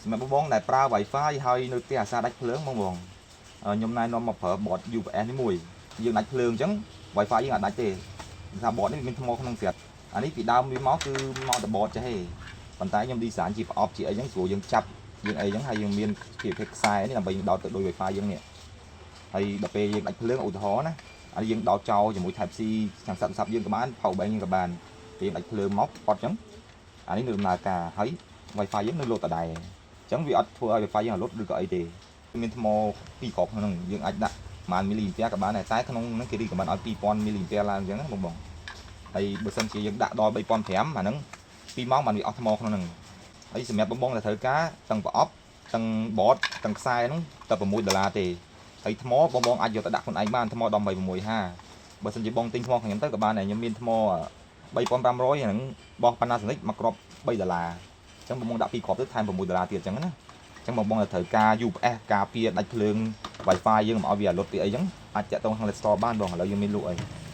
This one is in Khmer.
សម្រាប់បងបងដែលប្រើ Wi-Fi ហើយនៅផ្ទះអាសាដាច់ភ្លើងបងបងខ្ញុំណែនាំមកប្រើ board UPS នេះមួយយើងដាច់ភ្លើងអញ្ចឹង Wi-Fi យើងអត់ដាច់ទេថា board នេះវាមានថ្មក្នុងស្រាប់អានេះពីដើមវាមកគឺមកតែ board ចេះទេប៉ុន្តែខ្ញុំ design ជាប្រអប់ជាអីចឹងស្រួលយើងចាប់យើងអីចឹងហើយយើងមានជាប្រភេទខ្សែនេះដើម្បីយើងដោតទៅដូច Wi-Fi យើងនេះហើយដល់ពេលយើងដាច់ភ្លើងឧទាហរណ៍ណាអានេះយើងដោតចោលជាមួយ Type C ខាងសាប់សាប់យើងក៏បាន power bank យើងក៏បានពេលយើងដាច់ភ្លើងមកអត់ចឹងអានេះនៅដំណើរការហើយ Wi-Fi យើងនៅលោតដដែលអញ្ចឹងវាអត់ធ្វើឲ្យ Wi-Fi យើងរលត់ឬក៏អីទេមានថ្មពីរគ្រាប់ក្នុងហ្នឹងយើងអាចដាក់ប្រហែលមីលីអាំពែក៏បានដែរតែក្នុងហ្នឹងគេrecommend ឲ្យ2000មីលីអាំពែឡើងអញ្ចឹងណាបងបងហើយបើសិនជាយើងដាក់ដល់3500អាហ្នឹង2ម៉ោងបានវាអស់ថ្មក្នុងហ្នឹងហើយសម្រាប់បងបងដែលត្រូវការទាំងប្រអប់ទាំង board ទាំងខ្សែហ្នឹងតែ6ដុល្លារទេហើយថ្មបងបងអាចយកទៅដាក់ខ្លួនឯងបានថ្ម1865បើសិនជាបងទិញថ្មខ្ញុំទៅក៏បានដែរខ្ញុំមានថ្ម3500ហ្នឹងបោះ Panasonic មួយគ្រាប់3ដុល្លារអញ្ចឹងបងបងដាក់ពីរគ្រាប់ទៅថែម6ដុល្លារទៀតអញ្ចឹងណាអញ្ចឹងបងបងដែលត្រូវការ UPS ការពារដាច់ភ្លើង Wi-Fi យើងមិនឲ្យវារលត់ពីអីចឹងអាចតាក់ទងក្នុង Let's Store បានបងឥឡូវយើងមានលក់អី។